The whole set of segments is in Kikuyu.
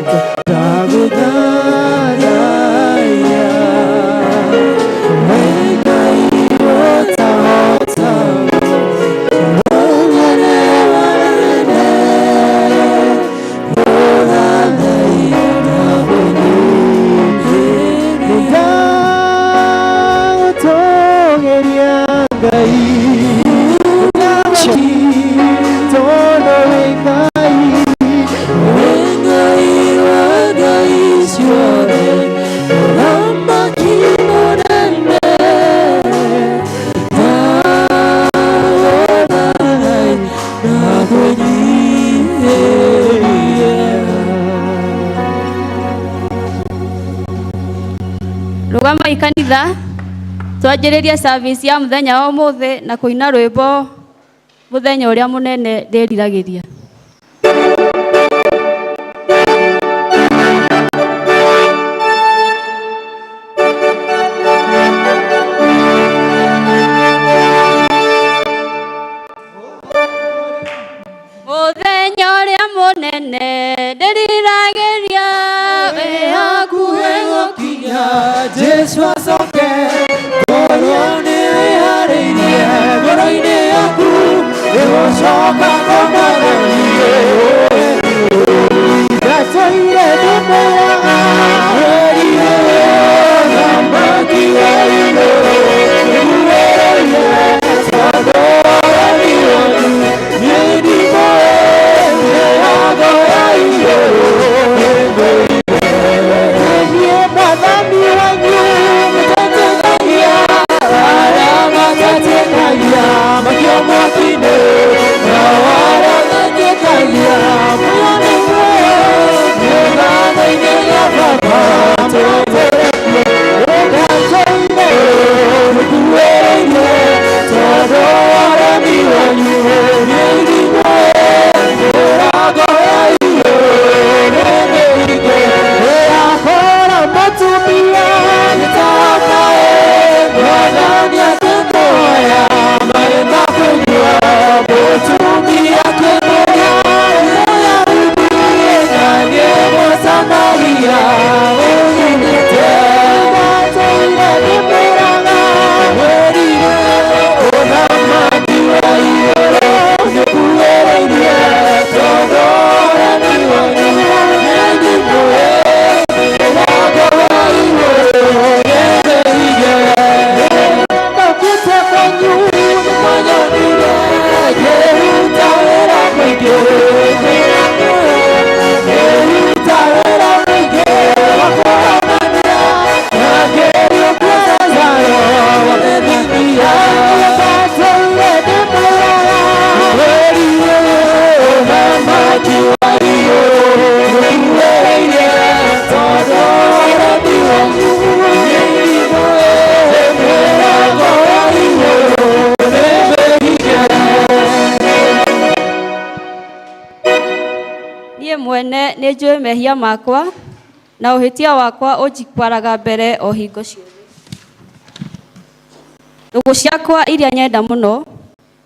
Ndagũthathaiya, we Ngai ũtahotagwo, mũnene wa anene, gũthathaiya na kũnyihĩria. Nĩndagũtũgĩria Ngai, tondũ wĩ Ngai, wĩ Ngai wa ngai ciothe, mũthamaki mũnene, ndagũthathaiya na kũnyihĩria. Rũgamai kanitha twanjĩrĩrie service ya mũthenya wa ũmũthĩ na kũina rwĩmbo mũthenya ũrĩa mũnene ndĩriragĩria. Mũthenya ũrĩa mũnene ndĩriragĩria wĩ hakuhĩ gũkinya Jesu acoke ngorwo nĩ wĩharĩirie ngoro-inĩ yaku ĩgũcoka kũmwathanie ndatũire ndĩmwĩraga wĩrire ũthamaki wa igũrũ nĩguwĩrĩire tondũ ũremi wanyu niĩ ndimũĩ mĩrango ya igũrũ nĩngũire niĩ mwathani wanyu mũtetĩkagia arĩa matetĩkagia makio mwaki-inĩ nao arĩa metĩkagia muoyo nĩ muoyo kĩũngano-inĩ gĩa baba tũtũre ndatũire nĩkuĩrĩire tondũ ũremi wanyu niĩ ndimũĩ mĩrango ya igũrũ nĩmĩhinge yakora mũtumia nĩtamaĩ mwathani akĩmuoya maĩ ma kũnyua mũtumia akĩmũria Mũyahudi na niĩ Mũsamaria ũnyendete ndatũire ndĩmwĩraga wĩrire ũthamaki wa igũrũ nĩkuhĩrĩirie tondũ ũremi wanyu niĩ ndimũĩ mĩrango ya igũrũ nĩmĩhinge ndokĩte kwanyu nĩmwanyonire ngĩruta wĩra mũingĩ ngĩruta wĩra mũingĩ wa kũhonania na ngĩriũkia Lazaro wa Bethania ndatũire ndĩmwĩraga wĩrire ũthamaki wa igũrũ nĩkuhĩrĩirie tondũ ũremi wanyu niĩ ndimũĩ mĩrango ya igũrũ nĩmĩhinge. Niĩ mwene nĩ njũĩ mehia makwa na ũhĩtia wakwa ũnjikwaraga mbere o hingo ciothe. Ndũgũ ciakwa iria nyenda mũno,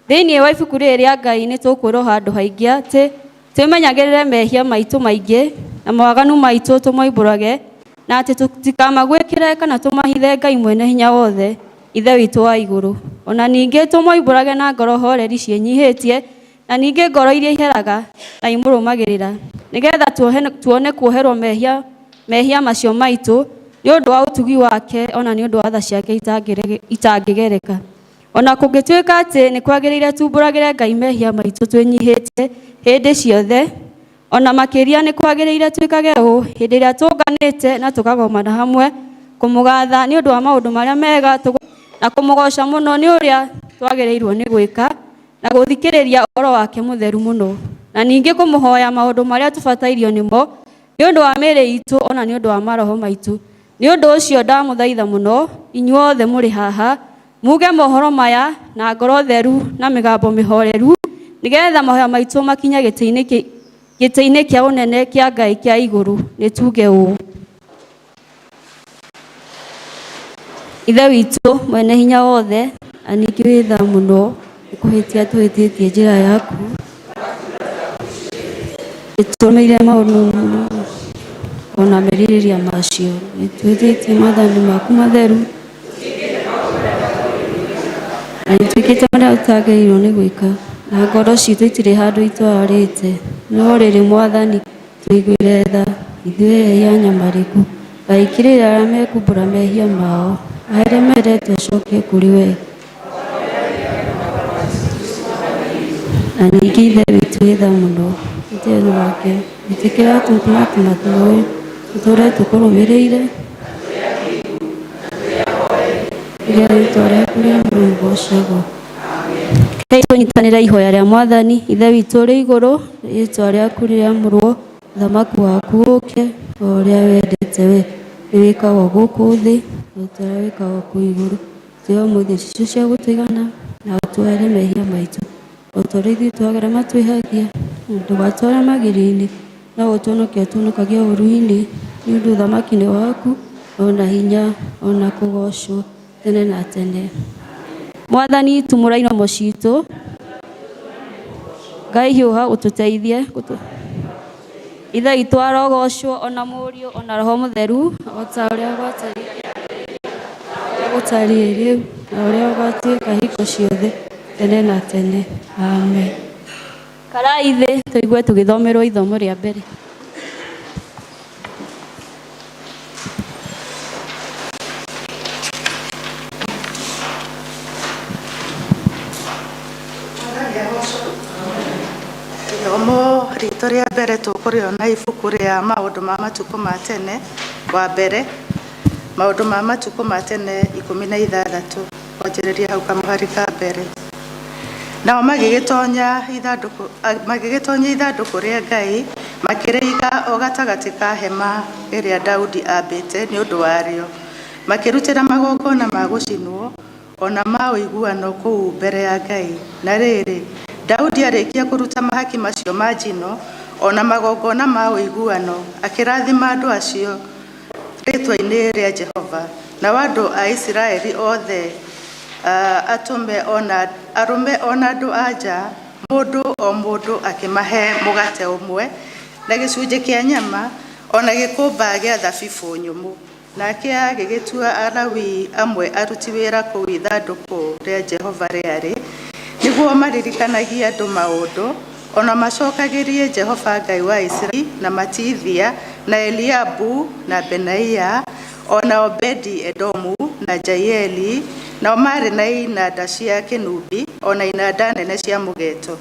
thĩinĩ wa ibuku rĩrĩ rĩa Ngai nĩ tũkwĩrwo handũ haingĩ atĩ twĩmenyagĩrĩre mehia maitũ maingĩ na mawaganu maitũ tũmoimbũrage na atĩ tũtikamagwĩkĩre kana tũmahithe Ngai mwene hinya wothe Ithe witũ wa igũrũ. Ona ningĩ tũmoimbũrage na ngoro horeri ciĩnyihĩtie na ningĩ ngoro iria iheraga na imũrũmagĩrĩra nĩgetha tuone kuoherwo mehia, mehia macio maitũ nĩ ũndũ wa ũtugi wake ona nĩ ũndũ wa tha ciake itangĩgereka. Ona kũngĩtuĩka atĩ nĩ kwagĩrĩire tumbũragĩre Ngai mehia maitũ twĩnyihĩtie hĩndĩ ciothe, ona makĩria nĩ kwagĩrĩire twĩkage ũũ hĩndĩ ĩrĩa tũnganĩte na tũkagomana hamwe kũmũgatha nĩ ũndũ wa maũndũ marĩa mega na kũmũgoca mũno nĩ ũrĩa twagĩrĩirwo nĩ gwĩka na gũthikĩrĩria ũhoro wake mũtheru mũno na ningĩ kũmũhoya maũndũ marĩa tũbatairio nĩmo nĩ ũndũ wa mĩĩrĩ itũ ona nĩ ũndũ wa maroho maitũ. Nĩ ũndũ ũcio ndamũthaitha mũno inyuothe mũrĩ haha muge mohoro maya na ngoro theru na mĩgambo mĩhoreru nĩgetha mahoya maitũ makinye gĩtĩ-inĩ kĩa ũnene kĩa Ngai kĩa igũrũ. Nĩ tuge ũũ: Ithe witũ mwene hinya wothe na ningĩ wĩ tha mũno nĩ kũhĩtia tũhĩtĩtie njĩra yaku nĩtũrũmĩrĩire maũndũ. O na merirĩria macio. Nĩtwĩtĩtie maathani maku matheru na nĩtwĩkĩte marĩa tũtagĩrĩirwo nĩ gwĩka, na ngoro citũ itirĩ handũ itwarĩte. No rĩrĩ Mwathani, tũiguĩre tha, ithuĩ ehia anyamarĩku. Ngai kirĩra arĩa mekumbũra mehia mao, arĩa mendete ũcoke kũrĩ we. Na ningĩ Ithe witũ wĩ tha mũno, nĩ wake, ĩtĩkĩra tũtũmatũmatũĩ, tũtũre tũkũrũmĩrĩire, rĩrĩa rĩtwa rĩaku rĩa mũrũgocagwo. Rekei tũnyitanĩre ihoya rĩa Mwathani. Ithe witũ ũrĩ igũrũ, rĩtwa rĩaku rĩamũrwo, ũthamaki waku ũke, o ũrĩa wendete we nĩ wĩkagwo gũkũ thĩ o ta ũrĩa wĩkagwo kũu igũrũ. Tũhe ũmũthĩ irio cia gũtũigana, na ũtuohere mehia maitũ o ta ũrĩa ithuĩ tuohagĩra matwĩhagia, na ndũgatware magerio-inĩ, no ũtũhonokie ũtũhonokagie ũũru-inĩ, nĩ ũndũ ũthamaki nĩ waku, o na hinya, o na kũgoocwo tene na tene. Mwathani tumũra iromo citũ, Ngai hiũha ũtũteithie. Ithe witũ arogocwo ona Mũriũ ona Roho Mũtheru, o ta ũrĩa gũtariĩ rĩu na ũrĩa gũgatuĩka hingo ciothe tene na tene. Amen. Karai thĩ tũigue tũgĩthomerwo ithomo rĩa mbere. Ithomo ritũ rĩa mbere tũkũrĩona ibuku rĩa maũndũ ma matukũ ma tene wa mbere, maũndũ ma matukũ ma tene 16 kwanjĩrĩria hau kamũhari ka mbere. Nao magĩgĩtonya ithandũkũ magĩgĩtonya ithandũkũ rĩa Ngai makĩrĩiga o gatagatĩ ka hema ĩrĩa Daudi aambĩte nĩ ũndũ warĩo, makĩrutĩra magongona ma gũcinwo o na ma ũiguano kũu mbere ya Ngai. Na rĩrĩ, Daudi arĩkia kũruta mahaki macio ma njino o na magongona ma ũiguano, akĩrathima andũ acio rĩĩtwa-inĩ rĩa Jehova. Nao andũ a Isiraeli othe, atũme ona arũme o na andũ-a-nja, mũndũ o mũndũ akĩmahe mũgate ũmwe, na gĩcunjĩ kĩa nyama, o na gĩkũmba gĩa thabibũ nyũmũ. Nake agĩgĩtua Alawii amwe aruti wĩra kũu ithandũkũ rĩa Jehova rĩarĩ, nĩguo maririkanagie andũ maũndũ, o na macokagĩrie Jehova Ngai wa Isiraeli, na Matithia, na Eliabu, na Benaia, o na Obedi-Edomu, na Jaieli, nao maarĩ na inanda cia kĩnũbi, o na inanda nene cia mũgeeto.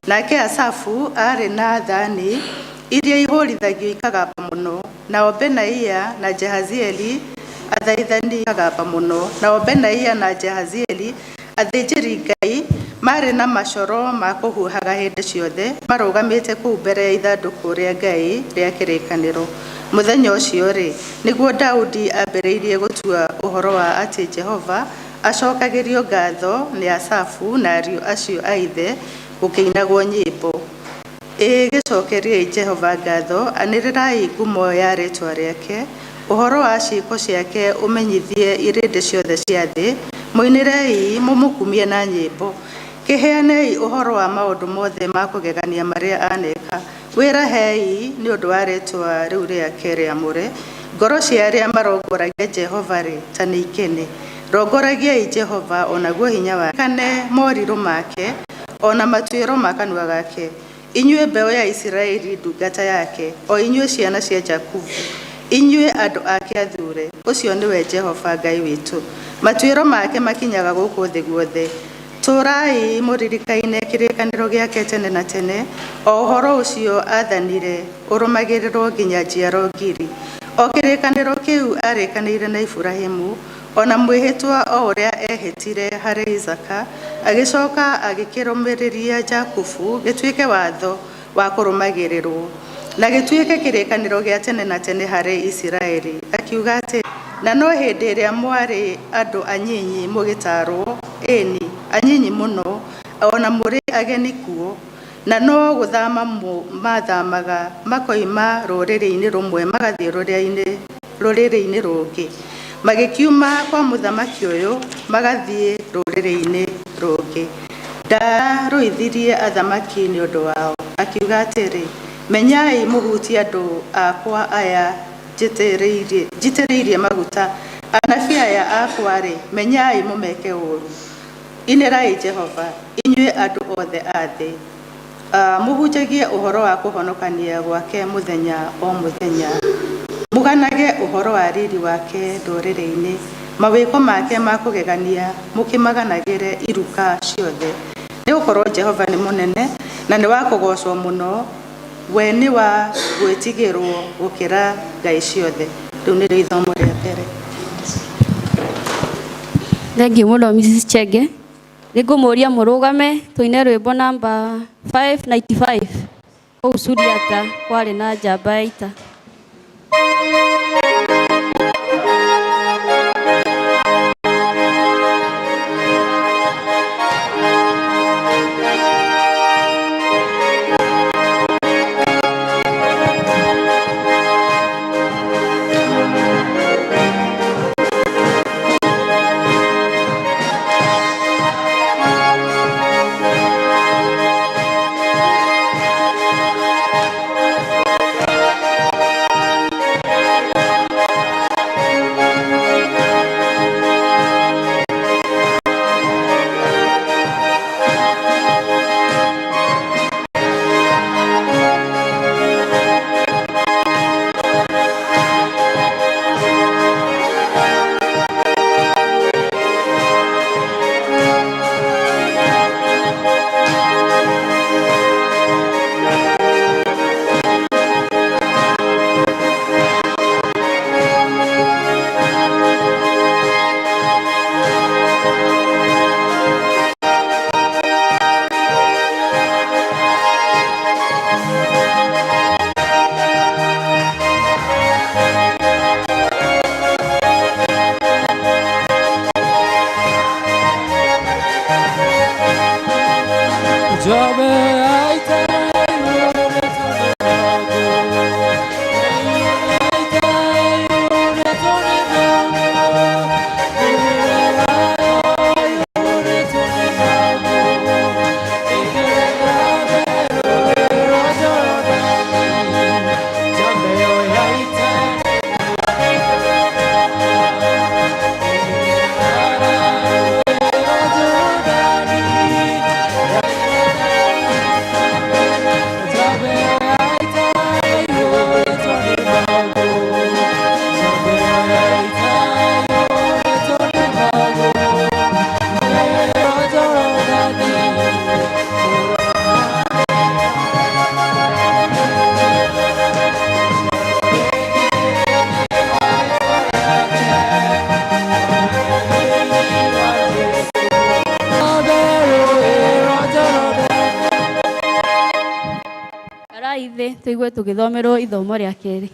Nake Asafu aarĩ na thani iria ihũrithagio ikagamba mũno, nao Benaia na Jehazieli athaithani ikagamba mũno, nao Benaia na Jehazieli athĩnjĩri-Ngai maarĩ na macoro ma kũhuhaga hĩndĩ ciothe marũgamĩte kũu mbere ya ithandũkũ rĩa Ngai rĩa kĩrĩkanĩro. Mũthenya ũcio-rĩ, nĩguo Daudi aambĩrĩirie gũtua ũhoro wa atĩ Jehova acokagĩrio ngatho nĩ Asafu na ariũ acio a ithe gũkĩinagwo nyĩmbo. Ĩĩ, gĩcokeriei Jehova ngatho, anĩrĩrai ngumo ya rĩĩtwa rĩake, ũhoro wa ciĩko ciake ũmenyithie irĩndĩ ciothe cia thĩ, mũinĩrei mũmũkumie na nyĩmbo. Kĩheanei ũhoro wa maũndũ mothe ma kũgegania marĩa aaneka, wĩrahei nĩ ũndũ wa rĩĩtwa rĩu rĩake rĩamũre. Ngoro cia arĩa marongoragia Jehova-rĩ, ta nĩikene. Rongoragiai Jehova o naguo hinya wake, kane morirũ make, o na matuĩro ma kanua gake. Inyuĩ mbeũ ya Isiraeli ndungata yake, o inyuĩ ciana cia Jakubu, inyuĩ andũ ake athuure. Ũcio nĩwe Jehova Ngai witũ, matuĩro make makinyaga gũkũ thĩ guothe. Tũũrai mũririkaine kĩrĩkanĩro gĩake tene na tene, o ũhoro ũcio aathanire ũrũmagĩrĩrũo nginya njiaro ngiri, o kĩrĩkanĩro kĩu aarĩkanĩire na Iburahimu, o na mwĩhĩtwa o ũrĩa ehĩtire harĩ Isaaka, agĩcoka agĩkĩrũmĩrĩria Jakubu gĩtuĩke watho wa kũrũmagĩrĩrũo, na gĩtuĩke kĩrĩkanĩro gĩa tene na tene harĩ Isiraeli, akiuga atĩrĩ. Na no hĩndĩ ĩrĩa mwarĩ andũ anyinyi mũgĩtaarũo, ĩĩ-ni, anyinyi mũno, o na mũrĩ ageni kuo, na no gũthama maathamaga makoima rũrĩrĩ-inĩ rũmwe magathiĩ rũrĩrĩ-inĩ rũngĩ, magĩkiuma kwa mũthamaki ũyũ magathiĩ rũrĩrĩ-inĩ rũngĩ. Ndaarũithirie athamaki nĩ ũndũ wao, akiuga atĩrĩ, Menyai mũhutie andũ akwa aya njitĩrĩirie maguta, anabii aya akwa-rĩ, menyai mũmeke ũũru. Inĩrai Jehova, inyuĩ andũ othe a thĩ. Mũhunjagie ũhoro wa kũhonokania gwake mũthenya o mũthenya. Mũganage ũhoro wa riri wake ndũrĩrĩ-inĩ, mawĩko make ma kũgegania mũkĩmaganagĩre iruka ciothe. Nĩ gũkorwo Jehova nĩ mũnene na nĩ wa kũgoocwo mũno, we nĩ wa gwĩtigĩrwo gũkĩra ngai ciothe. Rĩu nĩrĩo ithomo rĩa mbere. Thengiũ mũno Mrs. Chege. Nĩngũmũria mũrũgame tũine rwĩmbo namba 595 kũu Suriata kwarĩ na njamba ya ita. Karai thĩ tũigue tũgĩthomerwo ithomo rĩa kerĩ.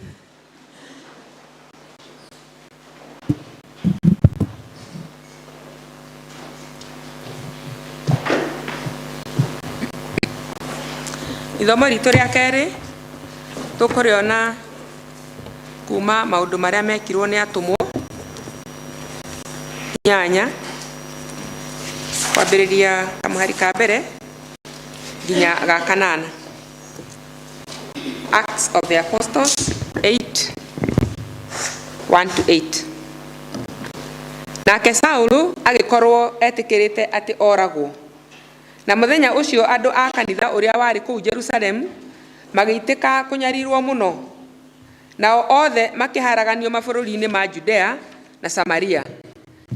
Ithomo ritũ rĩa kerĩ tũkũrĩona kuma maũndũ marĩa mekirwo nĩ atũmwo 8 kwambĩrĩria kamũhari ka mbere nginya ga kanana. Acts of the Apostles 8 1 to 8. Nake Saulu agĩkorwo etĩkĩrĩte atĩ oragwo. Na mũthenya ũcio andũ a kanitha ũrĩa warĩ kũu Jerusalemu magĩitĩka kũnyarirwo mũno. Nao othe makĩharaganio mabũrũri-inĩ ma Judea na Samaria,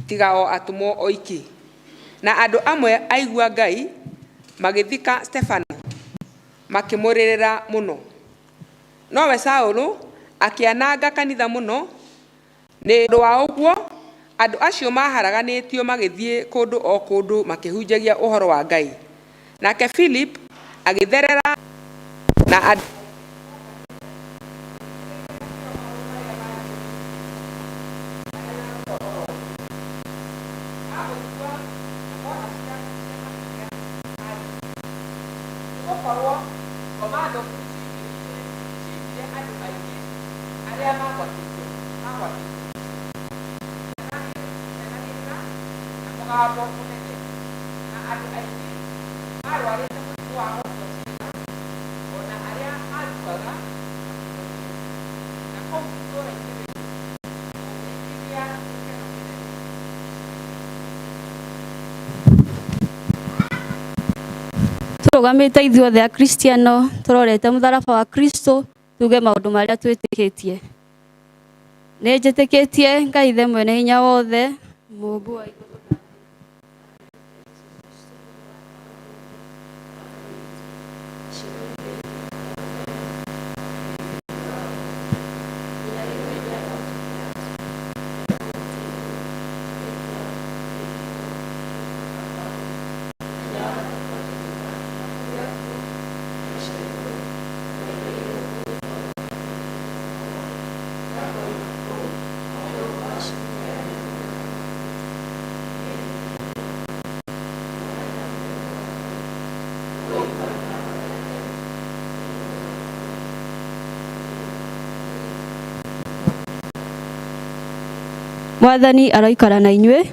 tiga o atũmwo oiki. Na andũ amwe aigua Ngai magĩthika Stefano, makĩmũrĩrĩra mũno. Nowe Saulu akĩananga kanitha mũno. Nĩ ũndũ wa ũguo andũ acio maharaganĩtio magĩthiĩ kũndũ o kũndũ makĩhunjagia ũhoro wa Ngai. Nake Philip agĩtherera na andũ Kũu itũũra-inĩ rĩu gũgĩkĩgĩa gĩkeno kĩnene. Tũrũgamĩte ithuothe Akristiano tũrorete mũtharaba wa Kristo tuge maũndũ marĩa twĩtĩkĩtie. Nĩ njĩtĩkĩtie Ngai Ithe mwene hinya wothe, Mũũmbi wa igũrũ na thĩ. Mwathani aroikara na inyuĩ.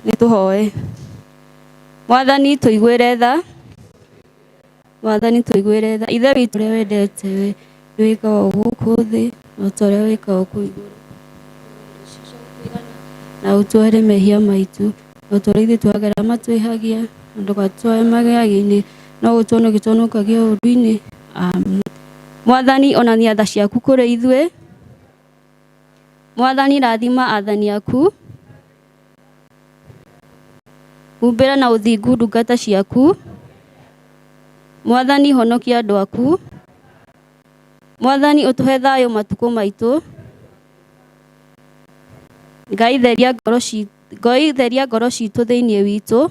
Nĩ tũhoe. Mwathani tũiguĩre tha. Mwathani tũiguĩre tha. Ithe witũ ũrĩa wendete we nĩ wĩkaga gũkũ thĩ o ta ũrĩa wĩkaga kũu igũrũ. Na ũtuohere mehia maitũ o ta ũrĩa ithuĩ tuohagĩra arĩa matwĩhagia, na ndũgatũtware magerio-inĩ, no ũtũhonokie tũhonokagie ũũru-inĩ. Amen. Mwathani onania tha ciaku kũrĩ ithuĩ. Mwathani rathima athani aku. Humbĩra na ũthingu ndungata ciaku. Mwathani honokia andũ aku. Mwathani ũtũhe thayũ matukũ maitũ. Ngai theria ngoro citũ, Ngai theria ngoro citũ thĩinĩ witũ.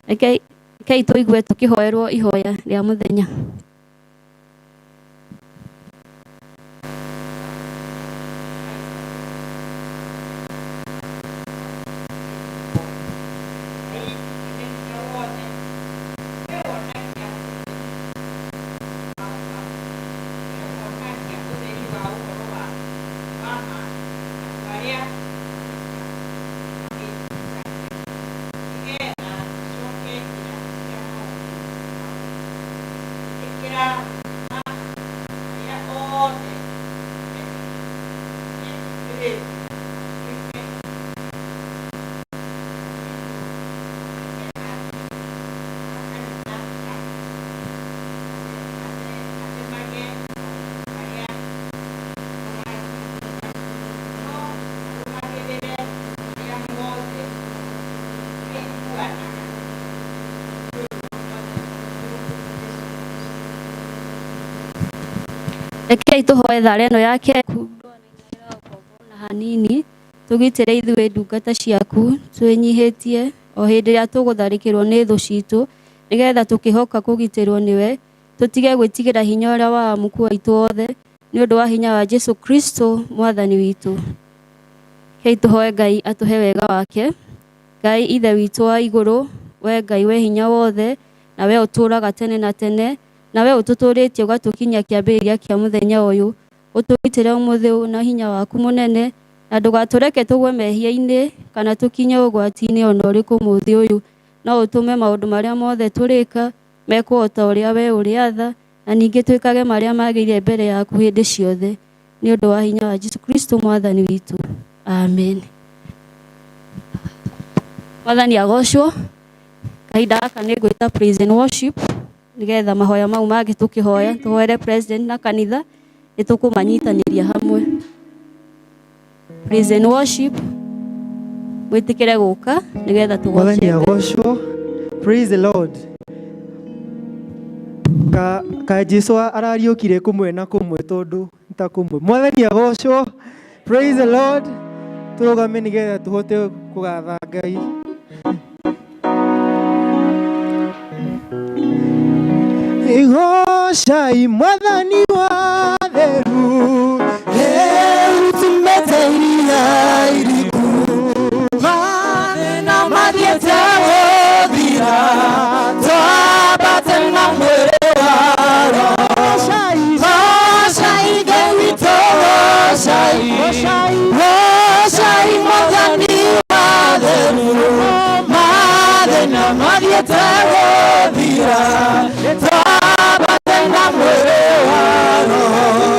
Rekei tũigue tũkĩhoerwo ihoya rĩa mũthenya. Rekei tũhoe thara ĩno yake na hanini tũgitĩre ithuĩ ndungata ciaku twĩnyihĩtie o hĩndĩ ĩrĩa tũgũtharĩkĩrwo nĩ thũ citũ, nĩgetha tũkĩhoka kũgitĩrwo nĩwe tũtige gwĩtigĩra hinya ũrĩa wa amuku aitũ othe, nĩ ũndũ wa hinya wa Jesu Kristo mwathani witũ. Rekei tũhoe Ngai atũhe wega wake. Ngai Ithe witũ wa igũrũ, we Ngai we hinya wothe, na we ũtũũraga tene na tene, na we ũtũtũũrĩtie ũgatũkinyia kĩambĩrĩria kĩa mũthenya ũyũ, ũtũgitĩre ũmũthĩ ũyũ na hinya waku mũnene, na ndũgatũreke tũgwe mehia-inĩ kana tũkinye ũgwati-inĩ ona ũrĩkũ ũmũthĩ ũyũ, no ũtũme maũndũ marĩa mothe tũrĩka mekwo o ta ũrĩa we ũrĩatha, na ningĩ twĩkage marĩa magĩrĩire mbere yaku hĩndĩ ciothe, nĩ ũndũ wa hinya wa Jesu Kristo mwathani witũ. Amen. Mwathani agocwo. Kahinda gaka nĩ ngwĩta praise and worship nĩgetha mahoya mau mangĩ tũkĩhoya tũhoere president na kanitha nĩ tũkũmanyitanĩria hamwe. Praise and worship mwĩtĩkĩre gũka nĩgetha tũgoce Mwathani Ngai. agocwo. Praise the Lord. Ka, ka Jesu arariũkire kũmwe na kũmwe tondũ nĩ ta kũmwe. Mwathani agocwo. Praise the Lord. Tũrũgame nĩgetha tũhote kũgatha Ngai. Igocai Mwathani wa theru, rĩu tumĩte iria iriku, mathĩna mathiĩte gũthira, twambate na mwĩrĩ wa Roho. Gocai Ngai witũ, gocai, gocai Mwathani wa theru, mathĩna mathiĩte gũthira, twambate na mwĩrĩ wa Roho.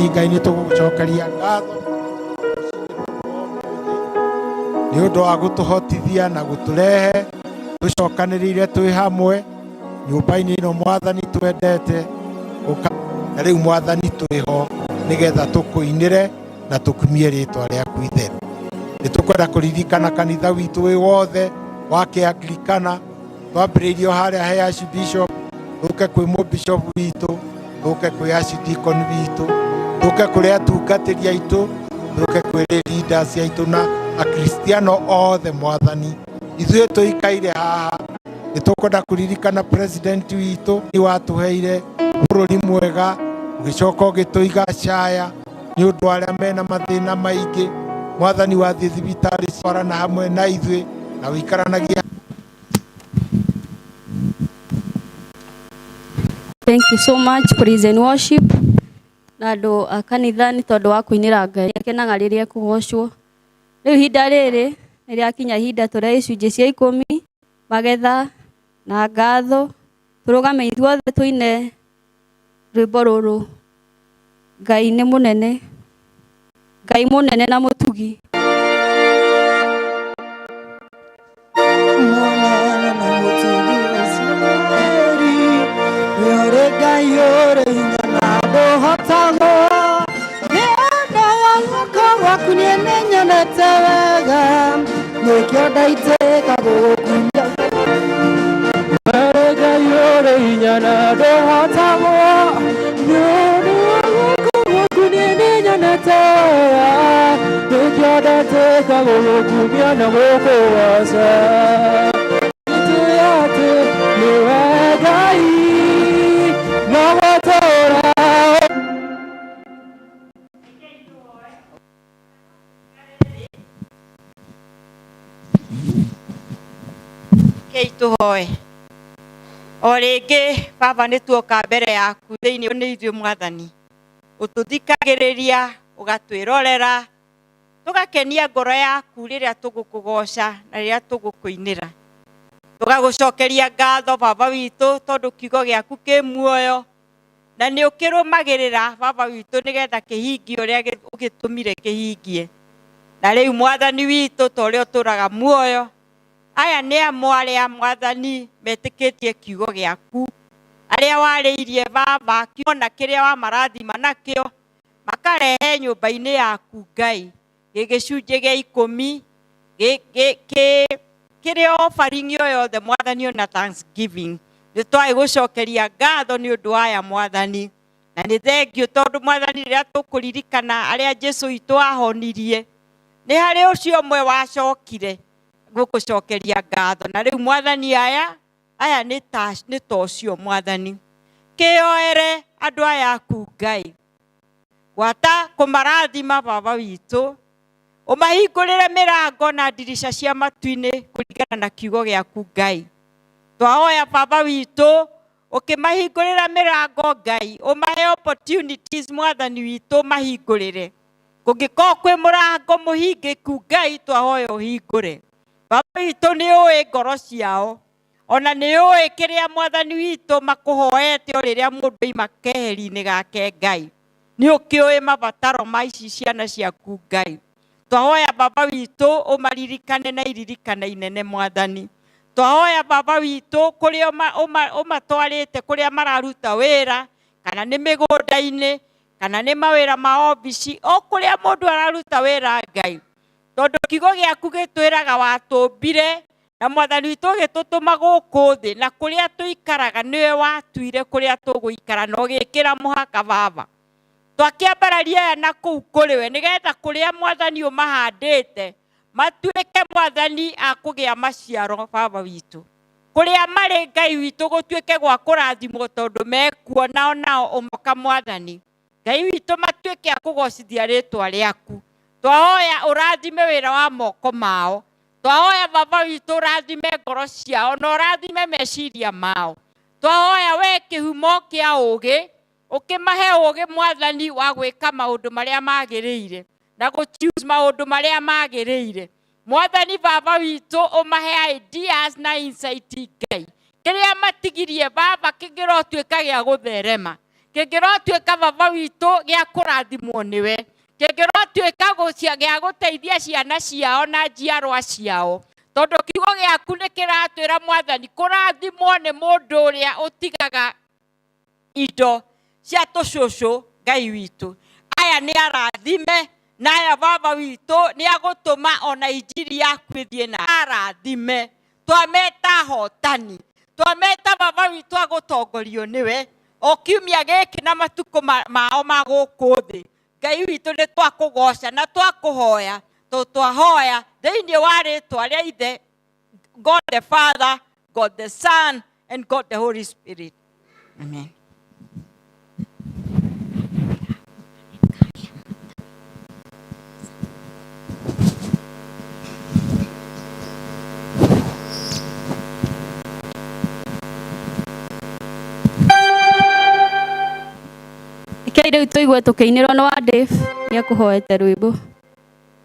Mwathani Ngai nĩ tũgũgũcokeria ngatho nĩ ũndũ wa gũtũhotithia na gũtũrehe tũcokanĩrĩire twĩ hamwe nyũmba-inĩ ĩno Mwathani twendete ũka na rĩu Mwathani twĩho nĩgetha tũkũinĩre na tũkumie rĩtwa rĩaku itheru. Nĩ tũkwenda kũririkana kanitha witũ wĩ wothe wa Kĩanglikana, twambĩrĩirio harĩa he Archbishop, tũke kwĩ mũbishop witũ, tũke kwĩ archdeacon witũ, tũke kũrĩ atungatĩri aitũ, tũke kwĩ leaders aitũ na akristiano othe. Mwathani, ithuĩ tũikaire haha nĩ tũkwenda kũririkana president witũ watũheire bũrũri mwega, ũgĩcoka ũgĩtũiga caya nĩ ũndũ wa arĩa mena mathĩna maingĩ. Mwathani, wathiĩ thibitarĩ twarana hamwe na ithuĩ na wĩikaranagia. Thank you so much, praise and worship na andũ a kanitha nĩ tondũ wa kũinĩra Ngai akenaga rĩrĩa ekũgocwo. Rĩu ihinda rĩrĩ nĩ rĩakinya ihinda tũrĩa icunjĩ cia 10, magetha na ngatho. Tũrũgame ithuothe tũine rwĩmbo rũrũ, Ngai nĩ mũnene, Ngai mũnene na mũtugi. Mũnene na mũtugi Isiraeli, we ũrĩ Ngai ũrĩ hinya na ndũhotagwo. Nĩ ũndũ wa guoko gwaku niĩ nĩnyonete wega, nĩkĩo ndaitĩka gũgũkumia. Wee Ngai ũrĩ hinya na ndũhotagwo, nĩ ũndũ wa guoko gwaku niĩ nĩnyonete wega, nĩkĩo ndaitĩka gũgũkumia na gũkũgoca. Nĩtũĩ atĩ nĩwe Ngai no gũtũũra. Rekei tũhoe o rĩngĩ. Baba, nĩ tuoka mbere yaku thĩinĩ nĩ ithuĩ. Mwathani, ũtũthikagĩrĩria, ũgatwĩrorera, tũgakenia ngoro yaku rĩrĩa tũgũkũgoca na rĩrĩa tũgũkũinĩra. Tũgagũcokeria ngatho, Baba witũ, tondũ kiugo gĩaku kĩ muoyo na nĩ ũkĩrũmagĩrĩra, Baba witũ, nĩgetha kĩhingie ũrĩa ũgĩtũmire kĩhingie. Na rĩu, Mwathani witũ, ta ũrĩa ũtũraga muoyo, aya nĩ amwe arĩa, Mwathani, metĩkĩtie kiugo gĩaku, arĩa warĩirie, Baba, ona kĩrĩa wamarathima nakĩo makarehe nyũmba-inĩ yaku, Ngai, gĩ gĩcunjĩ gĩa 10, kĩrĩ offering o yothe, Mwathani, ona thanksgiving. Nĩ twagĩ gũcokeria ngatho nĩ ũndũ waya, Mwathani, na nĩ thengiũ tondũ, Mwathani, rĩrĩa tũkũririkana arĩa Jesu witũ ahonirie, nĩ harĩ ũcio ũmwe wacokire gũkũcokeria ngatho. Na rĩu, Mwathani, aya nĩ ta ũcio. Mwathani, kĩoere andũ aya aku, Ngai, gwata kũmarathima, Baba witũ, ũmahingũrĩre mĩrango na ndirica cia matu-inĩ kũringana na kiugo gĩaku. Ngai, twahoya, Baba witũ, ũkĩmahingũrĩra mĩrango, Ngai, ũmahe opportunities. Mwathani witũ, mahingũrĩre kũngĩkorwo kwĩ mũrango mũhingĩku. Ngai, twahoya ũhingũre. Baba witũ, nĩ ũĩ ngoro ciao, ona nĩ ũĩ kĩrĩa, Mwathani witũ, makũhoete o rĩrĩa mũndũ aima keheri-inĩ gake. Ngai, nĩ ũkĩũĩ mabataro ma ici ciana ciaku. Ngai, twahoya, Baba witũ, ũmaririkane na iririkana inene. Mwathani, twahoya, Baba witũ, kũrĩa ũmatwarĩte, kũrĩa mararuta wĩra, kana nĩ mĩgũnda-inĩ, kana nĩ mawĩra ma obici, o kũrĩa mũndũ araruta wĩra, Ngai, tondũ kiugo gĩaku gĩtwĩraga watũmbire na, Mwathani witũ, ũgĩtũtũma gũkũ thĩ, na kũrĩa tũikaraga nĩwe watuire kũrĩa tũgũikara na ũgĩkĩra mũhaka. Baba, twakĩambararia aya na kũu kũrĩ we, nĩgetha kũrĩa, Mwathani, ũmahandĩte matuĩke, Mwathani, a kũgĩa maciaro. Baba witũ, kũrĩa marĩ, Ngai witũ, gũtuĩke gwa kũrathimwo, tondũ mekuona onao ũmoka. Mwathani Ngai witũ, matuĩke a kũgocithia rĩtwa rĩaku. Twahoya ũrathime wĩra wa moko mao. Twahoya, Baba witũ, ũrathime ngoro ciao na ũrathime meciria mao. Twahoya we kĩhumo kĩa ũũgĩ, ũkĩmahe ũũgĩ, Mwathani, wa gwĩka maũndũ marĩa magĩrĩire na gũ choose maũndũ marĩa magĩrĩire. Mwathani Baba witũ, ũmahe ideas na insight. Ngai, kĩrĩa matigirie, Baba, kĩngĩrotuĩka gĩa gũtherema. Kĩngĩrotuĩka baba witũ gĩa kũrathimwo nĩwe, kĩngĩrotuĩka gĩa gũteithia ciana ciao na njiarwa ciao, tondũ kiugo gĩaku nĩ kĩratwĩra Mwathani kũrathimwo nĩ mũndũ ũrĩa ũtigaga indo cia tũcũcũ. Ngai witũ, aya nĩ arathime, na aya baba witũ nĩ agũtũma ona injiri yaku ĩthiĩ na arathime. Twameta ahotani, twameta baba witũ agũtongorio nĩwe o kiumia gĩkĩ na matukũ mao ma gũkũ thĩ. Ngai witũ, nĩ twakũgoca na twakũhoya, tondũ twahoya thĩinĩ wa rĩtwa rĩa Ithe, God the Father, God the Son and God the Holy Spirit. Amen. Rekei rĩu tũigue tũkĩinĩrwo nĩ wa Dave, nĩ ekũhoete rwĩmbo.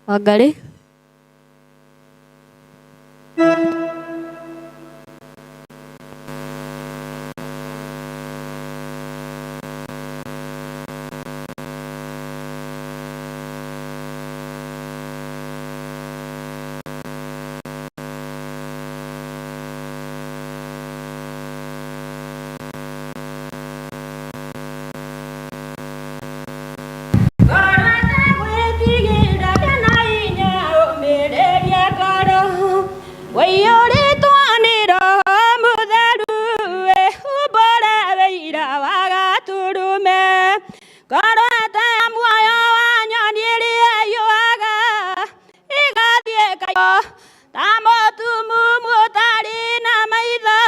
Wangarĩ. Waiyũrĩtwo nĩ Roho Mũtheru, wĩhumbũre wĩira wa Gatũrũme. Ngoro ta muoyo wa nyoni ĩrĩa ĩhiũhaga ĩgathiĩ ĩkaiywo, ta mũtumumu ũtarĩ na maitho,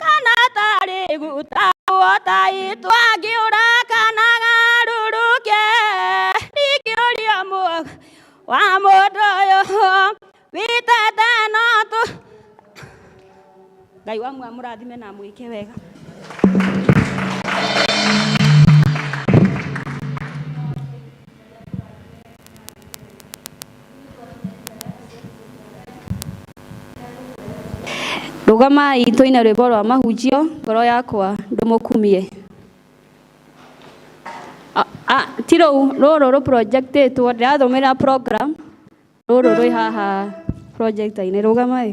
kana tarĩ gũtahwo ta angĩũra kana garũrũke, ndingĩũria muoyo wa mũndũ ũyũ witete no tu. Ngai wa muoyo amũrathime na amwĩke wega. Rũgamai tũine rwĩmbo rwa mahunjio, ngoro yakwa ndũmũkumie. Ti rũu, rũrũ rũ projectĩtwo, ndĩrathomera program, rũrũ rwĩ haha projector-inĩ. Rũgamai.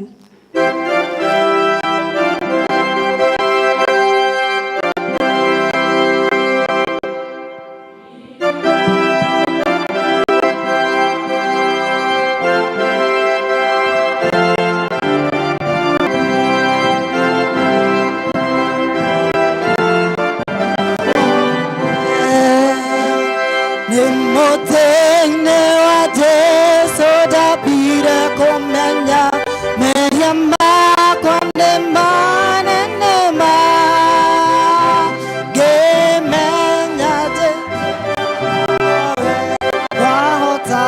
Nĩ mũtĩ-inĩ wa Jesũ ndambire kũmenya mehia makwa nĩ manene ma, ngĩmenya atĩ wahota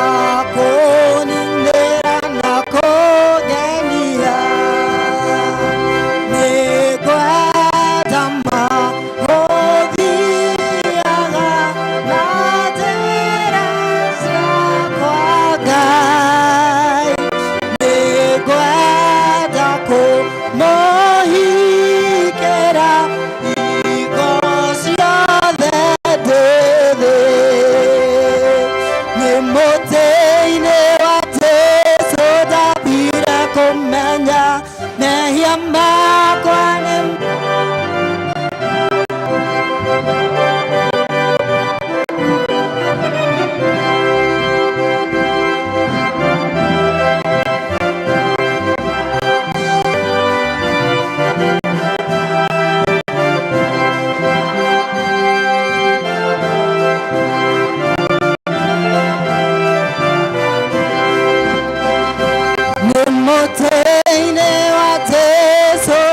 kũninĩra na kũngenia. Nĩngwenda ma gũthiaga na njĩra ciakwa, Ngai. Nĩngwenda kũmũhikĩra hingo ciothe ndĩ thĩ. Nĩ mũtĩ-inĩ wa Jesũ ndambire kũmenya mehia makwa nĩ. Nĩ mũtĩ-inĩ wa Jesũ.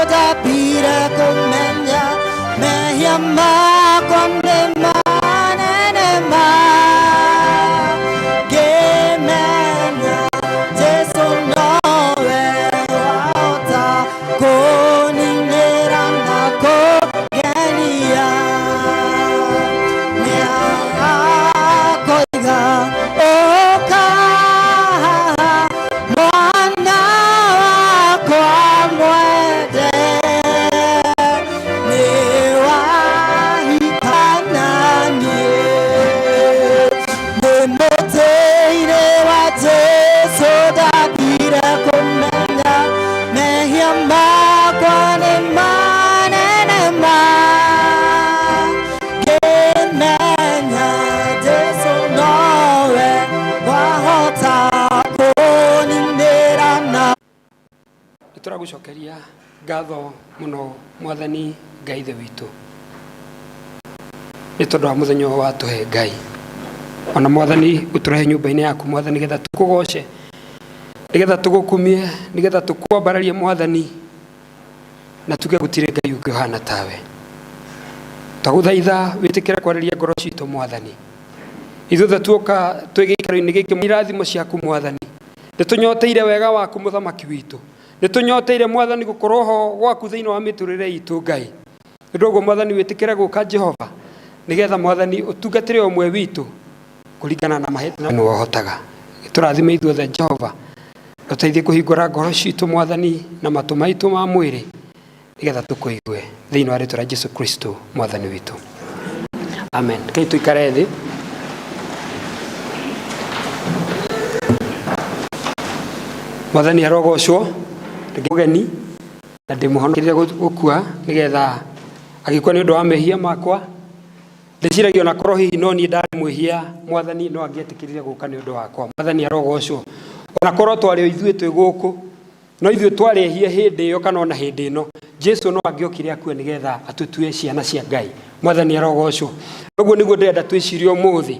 Ngatho muno Mwathani Ngai Ithe witũ nĩ tondũ wa mũthenya ũyũ watũhe Ngai. Ona Mwathani ũtũrehe nyũmba-inĩ yaku Mwathani nĩgetha tũkũgoce, nĩgetha tũgũkumie, nĩgetha tũkwambararie Mwathani, na tuge gũtirĩ Ngai ũngĩ ũhana tawe. Twagũthaitha wĩtĩkĩre kwarĩria ngoro citũ Mwathani. Ithuothe tuoka twĩ gĩikaro-inĩ gĩkĩ irathimo ciaku Mwathani. Nĩ tũnyoteire wega waku mũthamaki witũ. Nĩ tũnyoteire Mwathani gũkorwo ho gwaku thĩinĩ wa mĩtũrĩre itũ Ngai. Nĩ ũndũ ũguo Mwathani wĩtĩkĩre gũka Jehova nĩgetha Mwathani ũtungatĩre ũmwe witũ kũringana na mahĩtia nĩ ũhotaga. Tũrathime ithuothe Jehova, ũteithie kũhingũra ngoro citũ Mwathani na matũ maitũ ma mwĩrĩ nĩgetha tũkũigue thĩinĩ wa rĩtwa rĩa Jesu Kristo Mwathani witũ. Amen. Kei tuikare thĩ. Mwathani arogocwo. Ũgeni na ndĩmũhonokerie gũkua nĩgetha agĩkua nĩ ũndũ wa mehia makwa. Ndĩciragia ona korwo hihi no niĩ ndarĩ mwĩhia Mwathani no angĩetĩkĩrire gũka nĩ ũndũ wakwa. Mwathani arogocwo. Ona korwo twarĩ o ithuĩ twĩ gũkũ, no ithuĩ twarĩ ehia hĩndĩ ĩyo kana ona hĩndĩ ĩno, Jesu no angĩokire akue nĩgetha atũtue ciana cia Ngai. Mwathani arogocwo. Ũguo nĩguo ndĩrenda twĩcirie ũmũthĩ.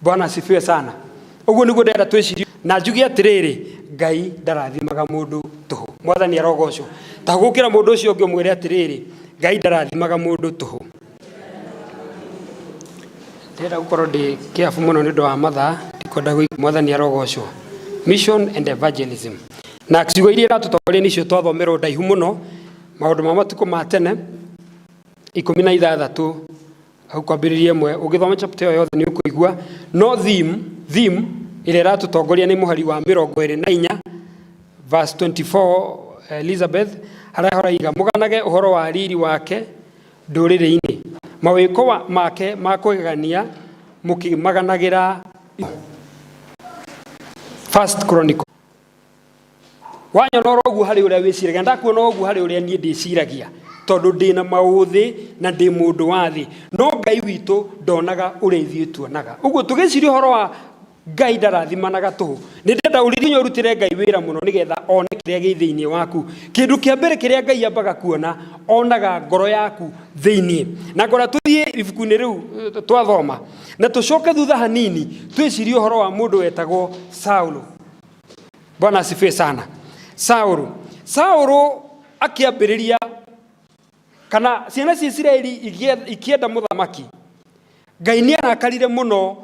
Bwana asifiwe sana. Ũguo nĩguo ndĩrenda twĩcirie. Na njuge atĩrĩrĩ, Ngai ndarathimaga mũndũ tũhũ. Mwathani arogocwo. Ta hũgũkĩra mũndũ ũcio ũngĩ ũmwĩre atĩrĩrĩ, Ngai ndarathimaga mũndũ tũhũ. Ndĩrenda gũkorwo ndĩ careful mũno nĩ ũndũ wa mathaa, ndikwenda Mwathani arogocwo. Mission and evangelism. Na ciugo iria iratũtongoria nĩcio twathomerwo ndaihu mũno, maũndũ ma matukũ ma tene, 16 hau kwambĩrĩria ĩmwe, ũngĩthoma chapter ĩyo yothe nĩ ũkũigua, no theme, theme ĩrĩa ĩratũtongoria nĩ mũhari wa 24 verse 24 Elizabeth, harĩa haraiga mũganage ũhoro wa riri wake ndũrĩrĩ-inĩ, mawĩko make ma kũgegania mũkĩmaganagĩra. First Chronicle. Wanyona oro ũguo harĩ ũrĩa wĩciragia, ndakuona ũguo harĩ ũrĩa niĩ ndĩciragia, tondũ ndĩna maũthĩ na ndĩ mũndũ wa thĩ, no Ngai witũ ndonaga ũrĩa ithuĩ tuonaga. Ũguo tũgĩciria ũhoro wa Ngai ndarathimanaga tũhũ, nĩ ndĩrenda ũririkane ũrutĩre Ngai wĩra mũno nĩgetha one kĩrĩa gĩ thĩinĩ waku. Kĩndũ kĩa mbere kĩrĩa Ngai ambaga kuona, onaga ngoro yaku thĩinĩ. Na ngora tũthiĩ ibuku-inĩ rĩu twathoma, na tũcoke thutha hanini twĩcirie ũhoro wa mũndũ wetagwo Saũlũ. Bwana asifiwe sana. Saũlũ, Saũlũ akĩambĩrĩria kana ciana cia Isiraeli ikĩenda mũthamaki, Ngai nĩ arakarire mũno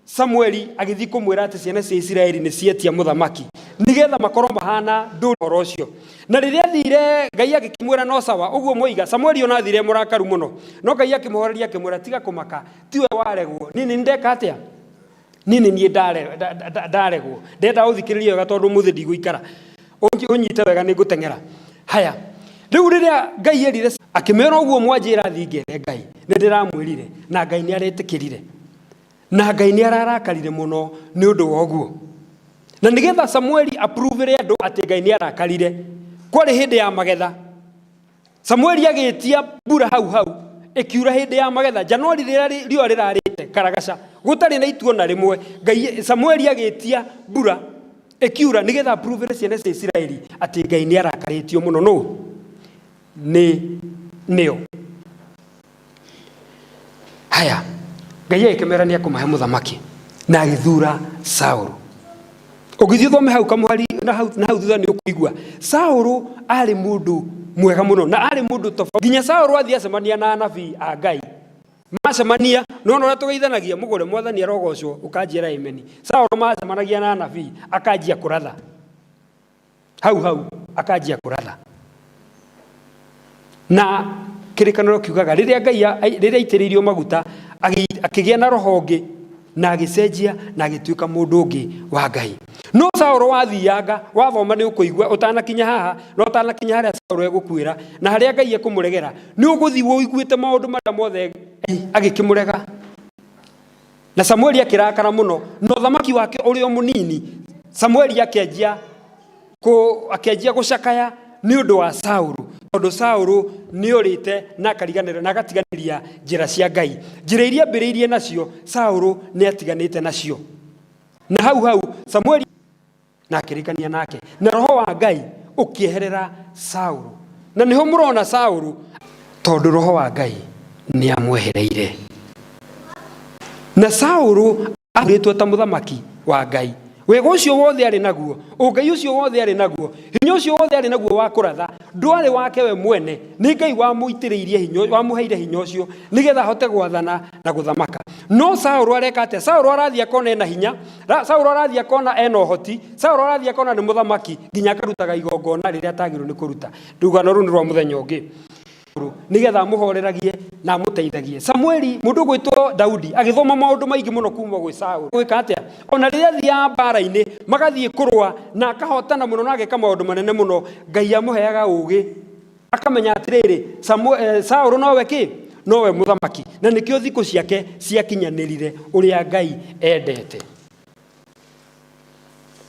Samueli agĩthiĩ kũmwĩra atĩ ciana cia Isiraeli nĩ cietia mũthamaki nĩgetha makorwo mahana ndũrĩrĩ ũhoro ũcio. Na rĩrĩa athire Ngai agĩkĩmwĩra no sawa ũguo mwoiga. Samueli ona athire mũrakaru mũno, no Ngai akĩmũhoreria akĩmwĩra tiga kũmaka, tiwe waregwo, niĩ nĩ ndeka atĩa? Niĩ nĩ niĩ ndaregwo. Ndĩrenda ũthikĩrĩrie wega tondũ ũmũthĩ ndigũikara. Ũnyite wega nĩ ngũteng'era. Haya, rĩu rĩrĩa Ngai erire akĩmera ũguo mwanjĩra thiĩ ngere Ngai, nĩ ndĩramwĩrire na Ngai nĩ aretĩkĩrire. Na Ngai nĩ ararakarire mũno nĩ ũndũ wa ũguo. Na nĩgetha Samueli approve andũ atĩ Ngai nĩ arakarire, kwarĩ hĩndĩ ya magetha. Samueli agĩtia mbura hau hau ĩkiura hĩndĩ ya magetha Januari rĩrĩa riũa rĩrarĩte karagaca gũtarĩ na ituo na rĩmwe. Ngai Samueli agĩtia mbura ĩkiura nĩgetha approve ciana cia Isiraeli atĩ Ngai nĩ arakarĩtio mũno nũ nĩ nĩo. Haya, Ngai agĩkĩmera nĩ ekũmahe mũthamaki na agĩthura Saũlũ. Ũngĩthiĩ ũthome hau kamũhari na hau na hau thutha nĩ ũkũigua Saũlũ arĩ mũndũ mwega mũno na arĩ mũndũ tofauti. Nginya Saũlũ athiĩ acemania na anabii a Ngai, macemania nona ũrĩa tũgeithanagia mũgũre mwathani arogocwo ũkanjĩra amen. Saũlũ macemanagia na anabii akanjia kũratha hau hau akanjia kũratha. Na kĩrĩkanĩro kiugaga rĩrĩa Ngai rĩrĩa aitĩrĩirio maguta akĩgĩa na roho ũngĩ na agĩcenjia na agĩtuĩka mũndũ ũngĩ wa Ngai. No Saũlũ wathianga wathoma nĩ ũkũigua ũtanakinya haha na ũtanakinya harĩa Saũlũ egũkuĩra na harĩa Ngai ekũmũregera nĩ ũgũthiĩ ũiguĩte maũndũ marĩa mothe agĩkĩmũrega. Na Samueli akĩrakara mũno na ũthamaki wake ũrĩ o mũnini. Samueli akĩanjia akĩanjia gũcakaya nĩ ũndũ wa Saũlũ, tondũ Saũlũ nĩ orĩte na akariganĩrwo na agatiganĩria njĩra cia Ngai. Njĩra iria ambĩrĩirie nacio Saũlũ nĩ atiganĩte nacio. Na hau hau Samueli na akĩrĩkania nake, na roho wa Ngai ũkĩeherera Saũlũ. Na nĩho mũrona Saũlũ, tondũ roho wa Ngai nĩ amwehereire. Na Saũlũ athurĩtwo ta mũthamaki wa Ngai. Wega ũcio wothe arĩ naguo, ũngai ũcio wothe arĩ naguo, hinya ũcio wothe arĩ naguo wa kũratha, ndwarĩ wake we mwene, nĩ Ngai wamũitĩrĩirie hinya, wamũheire hinya ũcio nĩgetha ahote gwathana na gũthamaka. No Saũlũ areka atĩa? Saũlũ arathiĩ akona ena hinya, Saũlũ arathiĩ akona ena ũhoti, Saũlũ arathiĩ akona nĩ mũthamaki, nginya akarutaga igongona rĩrĩa atagĩrĩirwo nĩ kũruta. Rũgano rũu nĩ rwa mũthenya ũngĩ. Nĩgetha amũhoreragie na amũteithagie. Samueli, mũndũ ũgwĩtwo Daudi, agĩthoma maũndũ maingĩ mũno kuma gwĩ Saũlũ. Gwĩka atĩa? Ona rĩrĩa athiaga mbara-inĩ, magathiĩ kũrũa na akahotana mũno na ageka maũndũ manene mũno, Ngai amũheaga ũgĩ. Akamenya atĩrĩrĩ, Saũlũ nowe kĩ? Nowe mũthamaki. Na nĩkĩo thikũ ciake ciakinyanĩrire ũrĩa Ngai endete.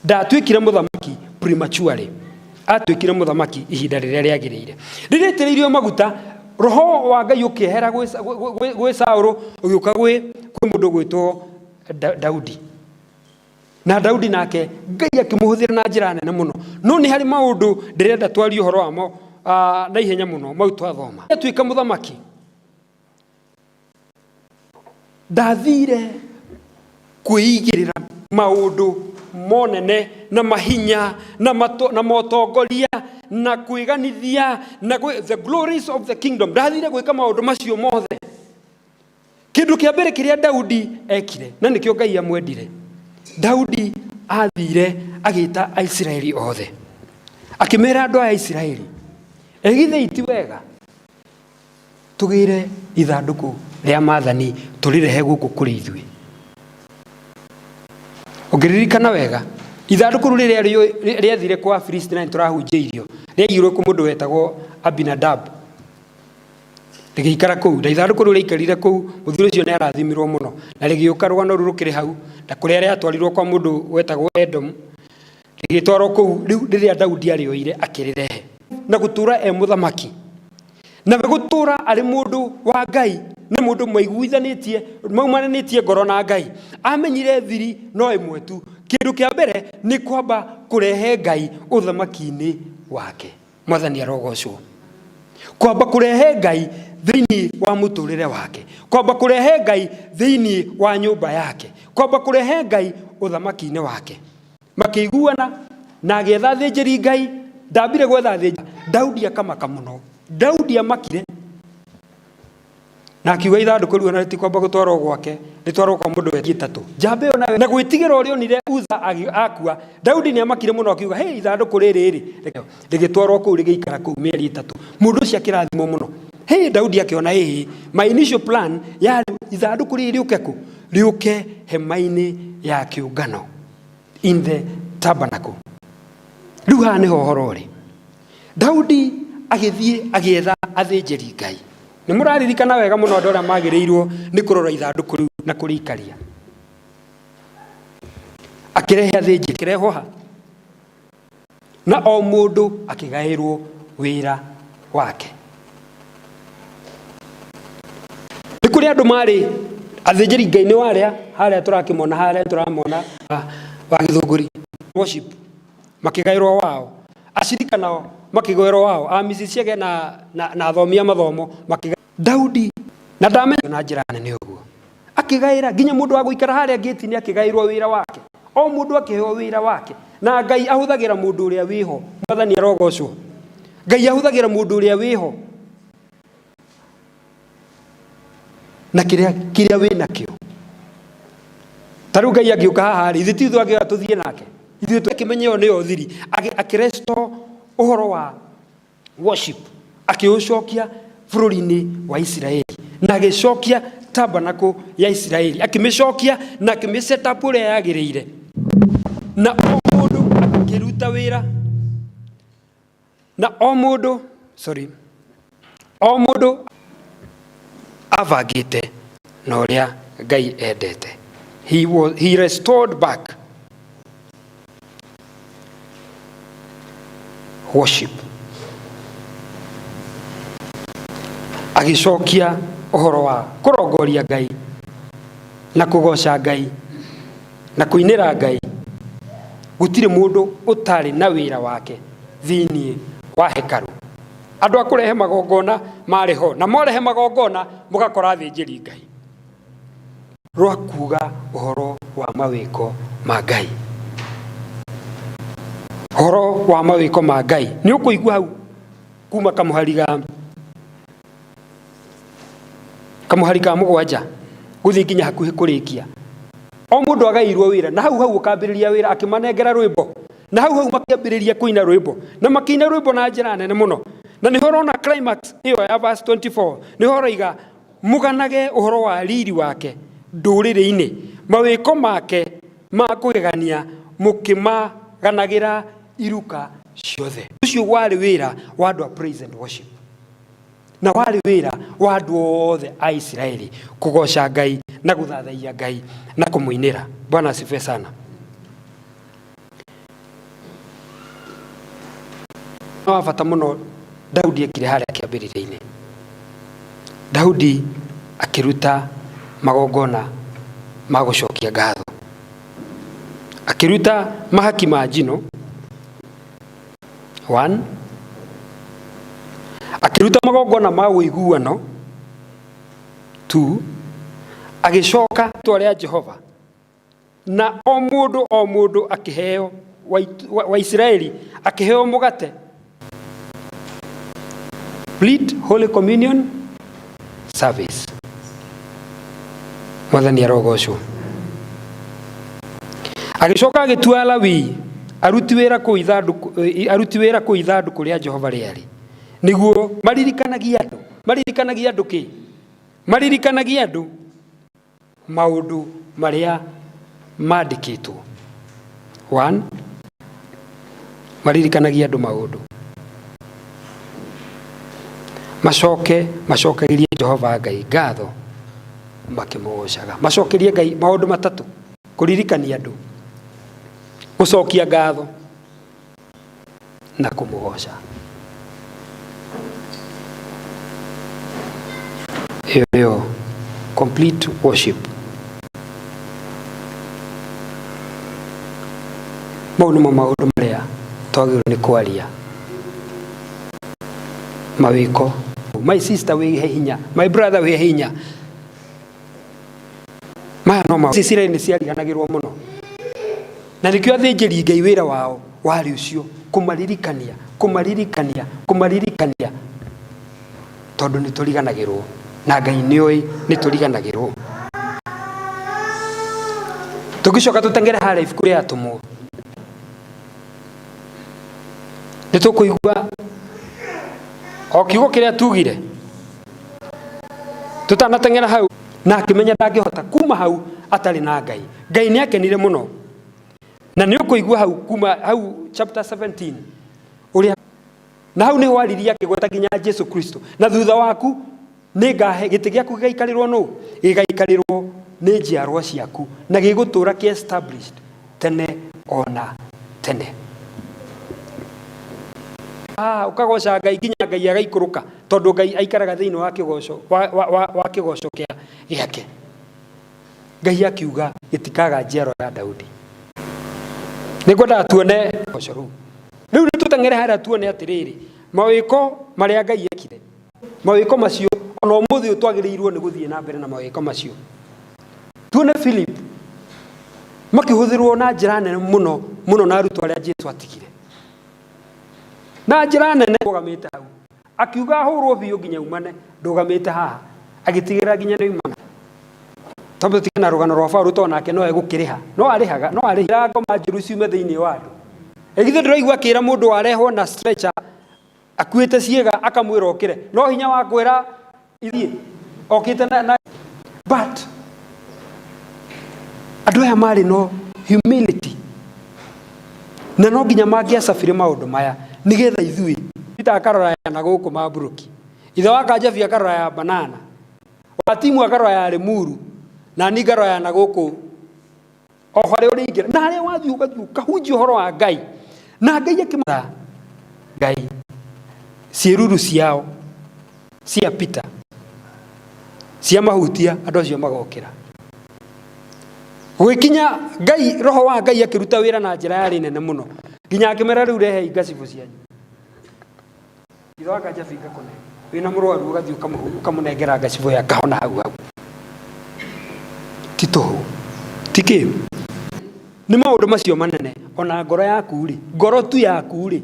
Ndatuĩkire mũthamaki prematurely, atuĩkire mũthamaki ihinda rĩrĩa rĩagĩrĩire. Rĩrĩa aitĩrĩirio maguta, roho wa Ngai ũkĩehera gwĩ Saũlũ ũgĩũka gwĩ mũndũ ũgwĩtwo Daudi. Na Daudi nake Ngai akĩmũhũthĩra na njĩra nene mũno. No nĩ harĩ maũndũ ndĩrenda twarie ũhoro wamo na ihenya mũno, mau twathoma. Atuĩka mũthamaki, ndathire kwĩigĩrĩra maũndũ monene na mahinya na na motongoria na kwĩganithia na the glories of the kingdom. Ndathire gwĩka maũndũ macio mothe. Kĩndũ kĩa mbere kĩrĩa Daudi ekire, na nĩkĩo Ngai amwendire, Daudi athire agĩta Aisiraeli othe, akĩmera andũ aya Isiraeli, ĩgithei ti wega tũgĩre ithandũkũ rĩa maathani tũrĩrehe gũkũ kũrĩ ithuĩ. Ũngĩririkana wega, ithandũkũ rĩu rĩrĩa rĩathire kwa Afilisti na nĩtũrahunjĩirio, rĩaigirwo kwĩ mũndũ wetagwo Abinadab, rĩgĩikara kũu. Na ithandũkũ rĩu rĩaikarire kũu, mũthuri ũcio nĩ arathimirwo mũno. Na rĩgĩũka rũgano rũu rũkĩrĩ hau, na kũrĩa rĩatwarirwo kwa mũndũ wetagwo Edom, rĩgĩtwarwo kũu. Rĩu rĩrĩa Daudi arĩoire akĩrĩrehe na gũtũra e mũthamaki, na we gũtũra arĩ mũndũ wa Ngai, nĩ mũndũ maiguithanĩtie, maumananĩtie ngoro na Ngai. Amenyire thiri no ĩmwe tu. Kĩndũ kĩa mbere nĩ kwamba kũrehe Ngai ũthamaki-inĩ wake. Mwathani arogocwo. Kwamba kũrehe Ngai thĩinĩ wa mũtũrĩre wake, kwamba kũrehe Ngai thĩinĩ wa nyũmba yake, kwamba kũrehe Ngai ũthamaki-inĩ wake. Makĩiguana na agĩetha athĩnjĩri Ngai. Ndambire gwetha athĩnjĩri. Daudi akamaka mũno. Daudi amakire na akiuga ithandũkũ rĩu ona rĩtikwamba gũtwarwo gwake, rĩtwarwo kwa mũndũ wetĩ ĩtatũ. Njamba ĩyo nayo na gwĩtigĩra ũrĩa onire Uza akua, Daudi nĩ amakire mũno akiuga, hey, ithandũkũ rĩrĩ rĩ rĩgĩtwarwo kũu rĩgĩikara kũu mĩeri 3. Mũndũ ũcio akĩrathimwo mũno. Hey, Daudi akĩona, hey, my initial plan yarĩ ithandũkũ rĩrĩ rĩũke kũ? Rĩũke hema-inĩ ya kĩũngano, in the tabernacle. Rĩu haha nĩho ũhoro ũrĩ. Daudi agĩthiĩ agĩetha athĩnjĩri Ngai. Nĩ mũraririkana wega mũno andũ arĩa magĩrĩirwo nĩ kũrora ithandũkũ rĩu na kũrĩikaria. Akĩrehe athĩnjĩri, akĩrehwo ha? Na o mũndũ akĩgaĩrwo wĩra wake. Nĩ kũrĩ andũ marĩ athĩnjĩri Ngai nĩ warĩa harĩa tũrakĩmona harĩa tũramona wa Gĩthũngũri worship makĩgaĩrwo wao, acirika nao makĩgaĩrwo wao, a Mrs. Chege na athomi a mathomo makĩgaĩrwo. Daudi na ndamenya na njĩra nene ũguo akĩgaĩra nginya mũndũ wa gũikara harĩa ngĩti-inĩ akĩgaĩrwo wĩra wake, o mũndũ akĩheo wĩra wake. Na Ngai ahũthagĩra mũndũ ũrĩa wĩho. Mwathani arogocwo. Ngai ahũthagĩra mũndũ ũrĩa wĩho na kĩrĩa wĩ nakĩo. Ta rĩu Ngai angĩũka haha rĩ, ithuĩ ti ithuĩ angĩoya tũthiĩ nake, ithuĩ tũkĩmenye ĩyo nĩyo thiri. Akĩrestore ũhoro wa worship, akĩũcokia bũrũri-inĩ wa Isiraeli, na agĩcokia tabernacle ya Isiraeli, akĩmĩcokia na akĩmĩ set up ũrĩa yagĩrĩire, na o mũndũ akĩruta wĩra, na o mũndũ, sorry, o mũndũ abangĩte na ũrĩa Ngai endete. He restored back worship. Agĩcokia ũhoro wa kũrongoria Ngai na kũgoca Ngai na kũinĩra Ngai. Gũtirĩ mũndũ ũtarĩ na wĩra wake thĩinĩ wa hekarũ. Andũ a kũrehe magongona marĩ ho, na morehe magongona mũgakora athĩnjĩri Ngai. Rwa kuga ũhoro wa mawĩko ma Ngai. Ũhoro wa mawĩko ma Ngai. Nĩ ũkũigua hau kuma kamũhari ga 7 gũthiĩ nginya hakuhĩ kũrĩkia. O mũndũ agairwo wĩra, na hau hau ũkambĩrĩria wĩra akĩmanengera rwĩmbo. Na hau hau makĩambĩrĩria kũina rwĩmbo. Na makĩina rwĩmbo na njĩra nene mũno. Na nĩho ũrona climax ĩyo ya verse 24. Nĩho ũroiga mũganage ũhoro wa riri wake ndũrĩrĩ-inĩ, mawĩko make ma kũgegania mũkĩmaganagĩra iruka ciothe. Ũcio warĩ wĩra wa andũ a praise and worship. Na warĩ wĩra wa andũ othe a Isiraeli kũgoca Ngai na gũthathaiya Ngai na kũmũinĩra. Bwana asifiwe sana. Wa bata mũno Daudi ekire harĩa kĩambĩrĩria-inĩ. Daudi akĩruta magongona ma gũcokia ngatho. Akĩruta mahaki ma njino 1, akĩruta magongona ma ũiguano 2, agĩcoka rĩĩtwa rĩa Jehova, na o mũndũ o mũndũ akĩheo wa Isiraeli akĩheo mũgate. Complete Holy Communion service. Mwathani arogocwo. Agĩcoka agĩtua Alawii aruti wĩra kũu ithandũkũ, aruti wĩra kũu ithandũkũ rĩa Jehova rĩarĩ, nĩguo maririkanagie andũ, maririkanagie andũ kĩ? Maririkanagie andũ maũndũ marĩa mandĩkĩtwo. 1, maririkanagie andũ maũndũ, macoke macokagĩrie Jehova Ngai ngatho makĩmũgocaga. Macokerie Ngai maũndũ matatũ: kũririkania andũ, gũcokia ngatho na kũmũgoca. Ĩyo nĩyo complete worship. Mau nĩmo maũndũ marĩa twagĩrĩirwo nĩ kwaria. Mawĩko. My sister wĩhe hinya, my brother wĩhe hinya. Maya no maũndũ. Isiraeli nĩ ciariganagĩrwo mũno. Na nĩkĩo athĩnjĩri Ngai wĩra wao warĩ ũcio, kũmaririkania, kũmaririkania, kũmaririkania, tondũ nĩ tũriganagĩrwo, na Ngai nĩ oĩ nĩ tũriganagĩrwo. Tũngĩcoka tũteng'ere harĩa ibuku rĩa Atũmwo, nĩ tũkũigua o kiugo kĩrĩa tugire tũtanateng'era hau, na akĩmenya ndangĩhota kuma hau atarĩ na Ngai. Ngai nĩ akenire mũno, na nĩ ũkũigua hau kuma hau chapter 17 ũrĩa na hau nĩho aririe akĩgweta nginya Jesu Kristo, na thutha waku nĩ ngahe gĩtĩ gĩaku gĩgaikarĩrwo nũ? Gĩgaikarĩrwo nĩ njiarwa ciaku, na gĩgũtũũra kĩ established tene ona tene. Ũkagoca Ngai nginya Ngai agaikũrũka, tondũ Ngai aikaraga thĩinĩ wa kĩgoco, wa kĩgoco gĩake. Ngai akiuga gĩtikaga njiarwa ya Daudi. Nĩ ngwendaga tuone goco rũu. Rĩu nĩ tũteng'ere harĩa tuone atĩrĩrĩ, mawĩko marĩa Ngai ekire, mawĩko macio ona ũmũthĩ ũyũ twagĩrĩirwo nĩ gũthiĩ na mbere na mawĩko macio. Tuone Philip makĩhũthĩrwo na njĩra nene mũno mũno na arutwo arĩa Jesu atigire. Na njĩra nene ndũgamĩte hau, akiuga ahũrwo biũ nginya umane, ndũgamĩte haha, agĩtigĩrĩra nginya nĩ umana. Tondũ tigana rũgano rwa Paũlũ, tondũ nake no egũkĩrĩha, no arĩhaga, no arĩhaga ngoma njũru ciume thĩinĩ wa andũ. Ĩ githĩ ndũraigua akĩra mũndũ warehwo na stretcher akuĩte ciĩga akamwĩra okĩre, no hinya wa kwĩra ithiĩ okĩte na but andũ aya marĩ no humility, na no nginya mangĩacabire maũndũ maya nĩgetha ithuĩ. Peter akarora ya na gũkũ Maburuki, ithe wa Kanjabi akarora ya banana, wa timu akarora ya Limuru, na ni ngarora ya na gũkũ o harĩa ũrĩingĩra, na harĩa wathiĩ ũgathiĩ ũkahunjia ũhoro wa Ngai, na Ngai akĩmara Ngai ciĩruru ciao cia Peter cia mahutia andũ acio magokĩra. Gũgĩkinya Ngai, roho wa Ngai akĩruta wĩra na njĩra yarĩ nene mũno, nginya akĩmera rĩu rehei ngacibũ cianyu. Ithe wa Njabi ngakũne wĩna mũrwaru ũgathiĩ ũkamũnengera ngacibũ ya ngahona hau hau. Ti tũhũ, ti kĩ, nĩ maũndũ macio manene. Ona ngoro yaku rĩ, ngoro tu yaku rĩ,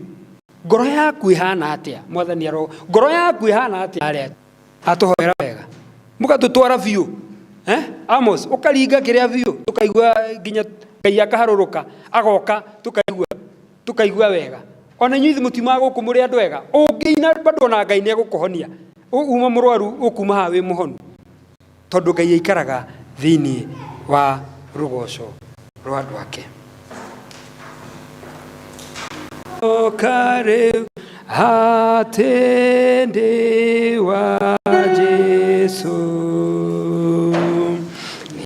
ngoro yaku ĩhana atĩa? Mwathani aro, ngoro yaku ĩhana atĩa? Arĩa atũhoera wega mũgatũtwara biũ, Amos ũkaringa kĩrĩa biũ, tũkaigua nginya Ngai akaharũrũka agoka, tũkaigua wega. Ona inyuĩ ithuĩ mũtiumaga gũkũ mũrĩ andũ ega, ũngĩina bado ona Ngai nĩ egũkũhonia. Uma mũrwaru ũkuma haha wĩ mũhonu, tondũ Ngai aikaraga thĩinĩ wa rũgoco rwa andũ ake. Okarĩu atĩ ndĩ wa Jesũ,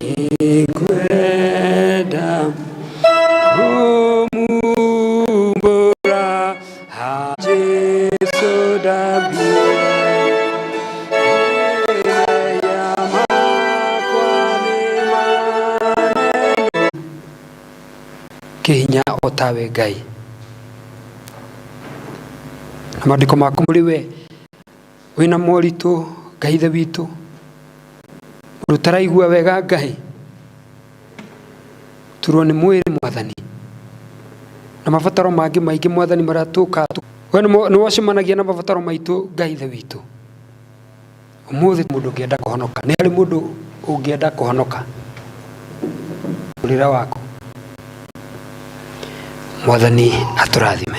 nĩngwenda kũmumbũra ha Jesũ ndambire kĩhinya o tawe Ngai. Na maandĩko maku mũrĩ we wĩna moritũ Ngai ithe witũ, mũndũ ũtaraigua wega Ngai, turwo nĩ mwĩrĩ Mwathani, na mabataro mangĩ maingĩ Mwathani marĩa tũka we nĩ wacemanagia na mabataro maitũ Ngai ithe witũ. Ũmũthĩ mũndũ ũngĩenda kũhonoka, nĩ harĩ mũndũ ũngĩenda kũhonoka ũrĩra waku. Mwathani atũrathime.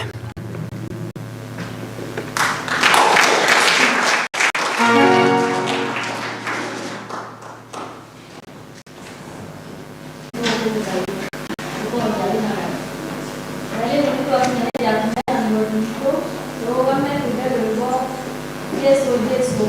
Jesu, Jesu.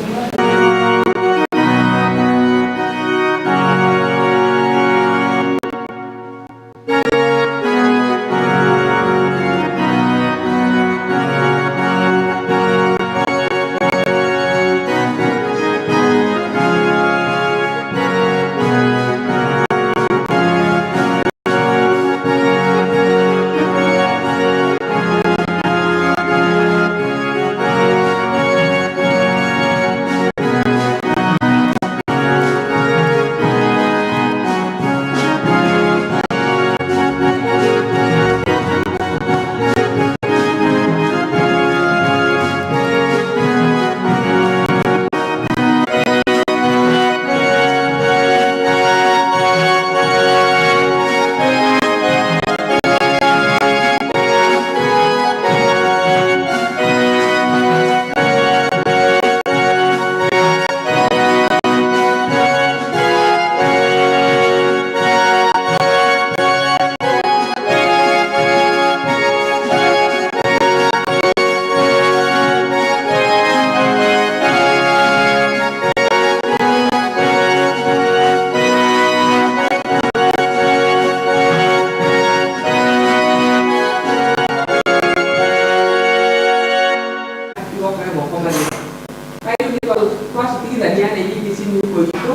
Twacitigithania na iria ingĩ ciĩ mĩhuko itũ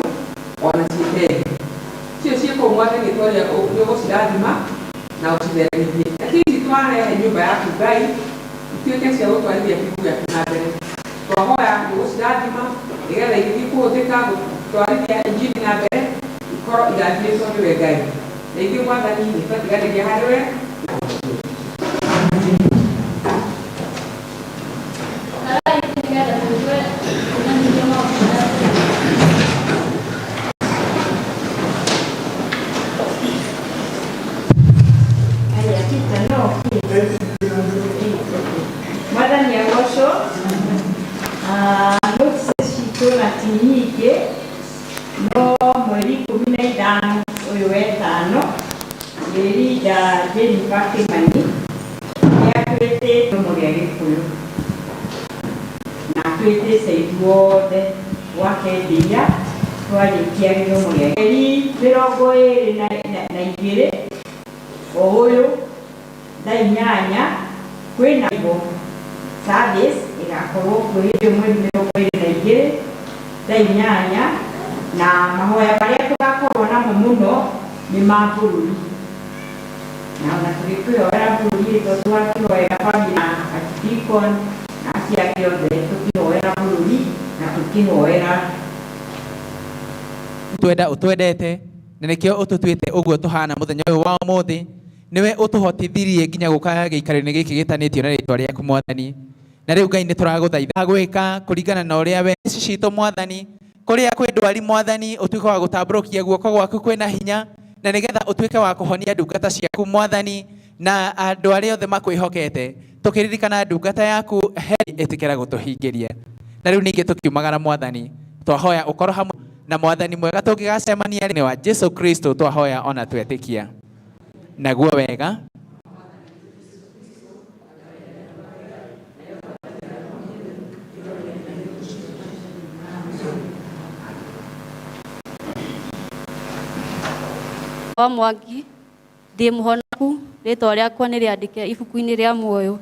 ona ciĩ bengi cio ciĩ kũu Mwathani twaria nĩ ũgũcirathima na ũcitheremithie. Reke ici twarehe nyũmba yaku Ngai ituĩke cia gũtwarithia kiugo gĩaku na mbere. Twahoya nĩ ũgũcirathima nĩgetha igĩthiĩ kũhũthĩka gũtwarithia injiri na mbere ikorwo irathimĩtwo nĩwe Ngai. Na ithuĩ Mwathani nĩ twatiganĩria harĩ we. Mwathani agocwo. Notices citũ na ti nyingĩ, no mweri 15 ũyũ wetano Linda Jennifer Kimani nĩatwĩtĩte gĩthomo gĩa Gĩkũyũ na atwĩtĩte ithuothe gwake Ndia twarĩkia gĩthomo gĩa mweri 22 o ũyũ thaa 8 kwĩna service ĩgakorwo kuo hĩndĩ ĩyo mweri 22 thaa 8 na mahoya marĩa tũgakorwo namo mũno nĩ ma bũrũri na ona tũgĩkĩhoera bũrũri tondũ twakĩhoera family na archdeacon na Ciake othe, tũkĩhoera bũrũri na tũkĩhoera. Twenda utwendete na nikio ututuite uguo tuhana muthenya uyu wa umuthi. Niwe utuhotithirie nginya guka giikaro-inĩ gĩkĩ gĩtanĩtio na rĩtwa rĩaku Mwathani. Na rĩu Ngai nĩ tũragũthaitha gwĩka kũringana na ũrĩa we ici citũ Mwathani, kũrĩa kwĩ ndwari Mwathani, ũtuĩke wa gũtambũrũkia guoko gwaku kwĩna hinya, na nĩgetha ũtuĩke wa kũhonia ndungata ciaku Mwathani na andũ arĩa othe makwĩhokete. Tũkĩririkana ndungata yaku heri, ĩtĩkĩra gũtũhingĩria. Na rĩu ningĩ tũkiumagara Mwathani, twahoya ũkorwo hamwe na Mwathani mwega tũngĩgacemania nĩ wa Jesu Kristo, twahoya ona twetĩkia naguo wega. Wa Mwangi, ndĩ mũhonoku, rĩtwa rĩakwa nĩ rĩandĩke ibuku-inĩ rĩa muoyo.